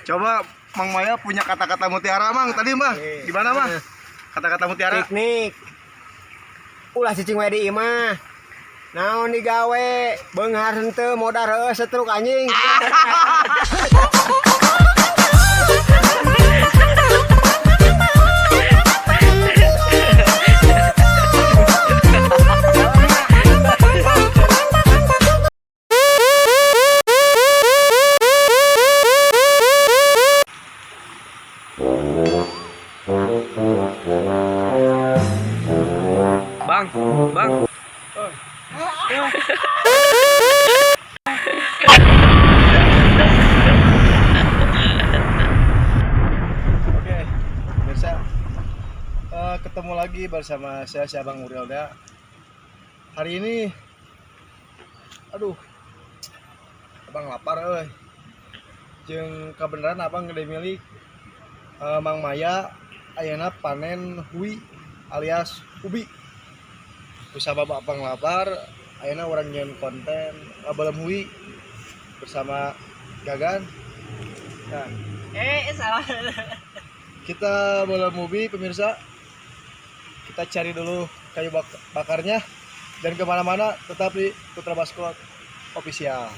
Coba Mang Maya punya kata-kata mutiara, Mang, tadi mah. Gimana, Mang? Kata-kata mutiara. Piknik. Ulah cicing we di imah. Naon digawe, beunghar henteu modar heueuh setruk anjing. Bang, bang. Oke, pemirsa. Ketemu lagi bersama saya, si Abang Urielda. Hari ini, aduh, abang lapar euy. Jeung kebenaran abang gede milik Mang Maya ayeuna panen hui alias ubi. Bersama abang lapar, ayeuna urang nyieun konten ngabalem hui bersama Gagan. Nah, Eh, salah. kita bola mobil, pemirsa. Kita cari dulu kayu bakarnya dan kemana-mana tetap di Putra Baskot Official.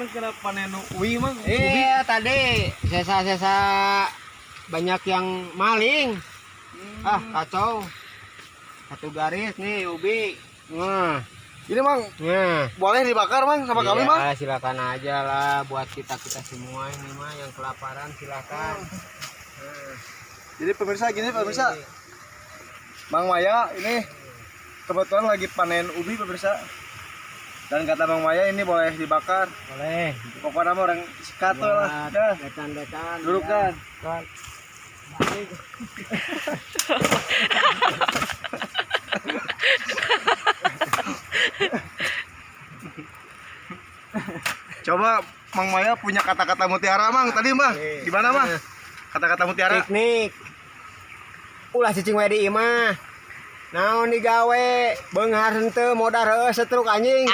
Mana kena panen uwi, Mang? Iya, tadi sesa-sesa banyak yang maling. Ah, kacau. Satu garis nih ubi. Nah, Ini, Mang, nah. boleh dibakar, Mang, sama kami, Iya, Mang? silakan aja lah buat kita-kita semua ini mah yang kelaparan silakan. Nah, Jadi pemirsa gini, pemirsa. Mang Maya ini kebetulan lagi panen ubi, pemirsa. Dan kata Mang Maya ini boleh dibakar. Boleh. Pokoknya mah orang sikat lah. Buat Dah, rekan-rekan. dudukan. Ya. Coba Mang Maya punya kata-kata mutiara, Mang, tadi, Mang. Gimana, Mang? Kata-kata mutiara. Piknik. Ulah cicing wae di imah. Naon digawe, beunghar henteu modar heueuh setruk anjing.